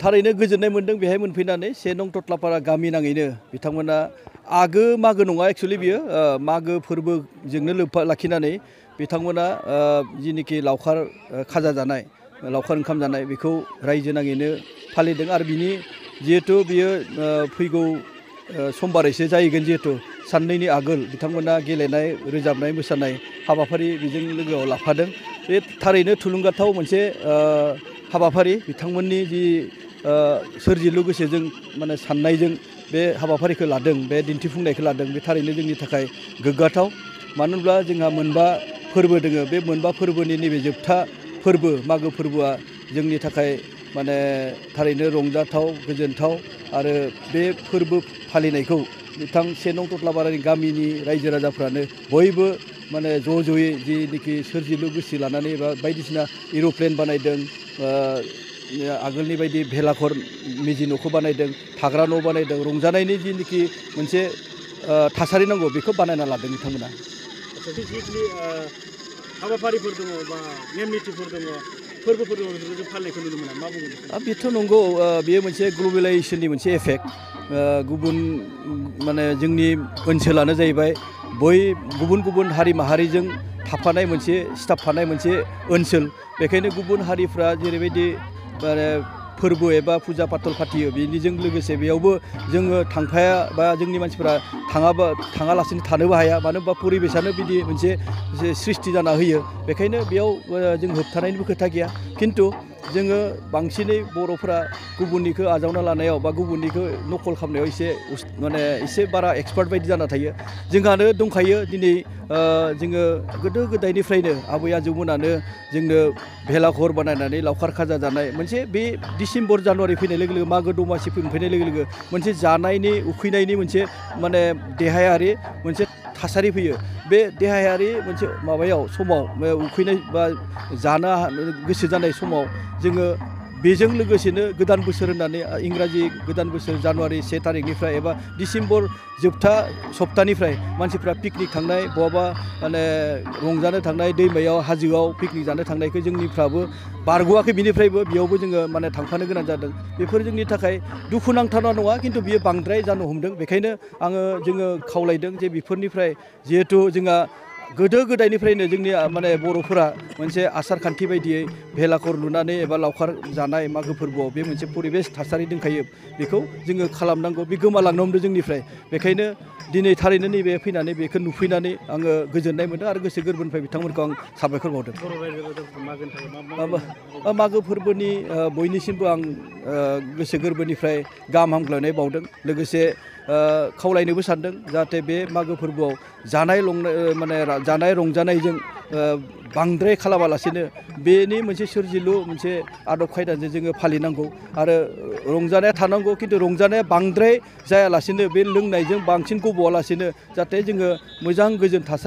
थारैनो गोजोननाय मोन्दों बेहाय मोनफैनानै 1 नं टटलापारा गामि नाङैनो बिथांमोना मागो नङा एक्चुअली बियो मागो फोरबोजोंनो लोब्बा लाखिनानै बिथांमोना जिनिखि लावखार खाजा जानाय लावखार ओंखाम जानाय बेखौ रायजो नाङैनो फालिदों आरो बिनि जिहेतु बियो फैगौ समबारैसो जाहैगोन जिहेतु साननैनि आगोल बिथांमोना गेलेनाय रोजाबनाय मोसानाय हाबाफारि बेजों लोगोआव लाफादों बे थारैनो थुलुंगाथाव मोनसे हाबाफारि बिथांमोननि जि सोरजिलु गोसोजों माने साननायजों बे हाबाफारिखौ लादों बे दिन्थिफुंनायखौ लादों बे थारैनो जोंनि थाखाय गोग्गाथाव मानो होनब्ला जोंहा मोनबा फोरबो दोङो बे मोनबा फोरबोनि नैबे जोबथा फोरबो मागो फोरबोआ जोंनि थाखाय माने थारैनो रंजाथाव गोजोनथाव आरो बे फोरबो फालिनायखौ बिथां 1 नं टटलापारानि गामिनि रायजो राजाफ्रानो बयबो माने ज'ज'यै जिनिखि सोरजिलु गोसो लानानै एबा बायदिसिना एर'प्लेन बानायदों आगोलनि बायदि भेलाघर मेजि न'खौ बानायदों थाग्रा न' बानायदों रंजानायनि जिनिखि मोनसे थासारि नांगौ बेखौ बानायना लादों बिथांमोना हाबाफारिफोर दङ बा नेम निथिफोर दङ फोरबोफोर दङ बेफोरखौ फालिनायखौ नुनो मोना मा बुङो बेथ' नंगौ बेयो मोनसे ग्लबेलाइजेसननि मोनसे एफेक्ट गुबुन माने जोंनि ओनसोलानो जाहैबाय गुबुन हारि माहारिजों थाफानाय मोनसे सिथाबफानाय मोनसे ओनसोल बेखायनो गुबुन हारिफ्रा जेरैबायदि माने फोरबो एबा फुजा फाथल फाथियो बेनिजों लोगोसे बेयावबो जोङो थांफाया बा जोंनि मानसिफ्रा थाङालासिनो थानोबो हाया मानो होनबा परिबेसानो बिदि मोनसे सृष्टि जाना होयो बेखायनो बेयाव जों होबथानायनिबो खोथा गैया खिन्थु जोङो बांसिनै बर'फोरा गुबुननिखौ आजावना लानायाव बा गुबुननिखौ नकल खालामनायाव एसे बारा एक्सपार्ट बायदि जाना थायो जोंहानो दंखायो दिनै जोङो गोदो गोदायनिफ्रायनो आबै आजौमोनानो जोंनो भेलाघर बानायनानै लावखार खाजा जानाय मोनसे बे डिसेम्बर जानुवारि फैनाय लोगो लोगो मागो दमासि फैनाय लोगो लोगो मोनसे जानायनि उखैनायनि मोनसे माने देहायारि मोनसे थासारि फैयो बे देहायारि मोनसे माबायाव समाव उखैनाय बा जानो गोसो जानाय समाव जोङो बेजों लोगोसेनो गोदान बोसोर होननानै इंराजि गोदान बोसोर जानुवारि 1 तारिखनिफ्राय एबा डिसेम्बर जोबथा सप्तानिफ्राय मानसिफ्रा पिकनिक थांनाय बहाबा माने रंजानो थांनाय दैमायाव हाजोआव पिकनिक जानो थांनायखौ जोंनिफ्राबो बारग'वाखै बिनिफ्रायबो बेयावबो जोङो माने थांफानो गोनां जादों बेफोर जोंनि थाखाय दुखुनांथावना नङा खिन्थु बियो बांद्राय जानो हमदों बेखायनो जोङो खावलायदों जे बेफोरनिफ्राय जिहेथु जोंहा गोदो गोदायनिफ्रायनो जोंनि माने बर'फोरा मोनसे आसार खान्थि बायदियै भेलाघर लुनानै एबा लावखार जानाय मागो फोरबोआव बे मोनसे परिबेस थासारि दंखायो बेखौ जोङो खालामनांगौ बे गोमालांनो हमदों जोंनिफ्राय बेखायनो दिनै थारैनो नैबे फैनानै बेखौ नुफैनानै आङो गोजोननाय मोनदों आरो गोसो गोरबोनिफ्राय बिथांमोनखौ आं साबायखर बावदों मागो फोरबोनि बयनिसिमबो आं गोसो गोरबोनिफ्राय गाहाम हामग्लायनाय बावदों लोगोसे खावलायनोबो सानदों जाहाथे बे मागो फोरबोआव जानाय रंजानायजों बांद्राय खालामालासेनो बेनि मोनसे सोरजिलु मोनसे आदब खायदाजों जोङो फालिनांगौ आरो रंजानाया थानांगौ खिन्थु रंजानाया बांद्राय जायालासेनो बे लोंनायजों बांसिन गब'आलासेनो जाहाथे जोङो मोजां गोजोन थासारि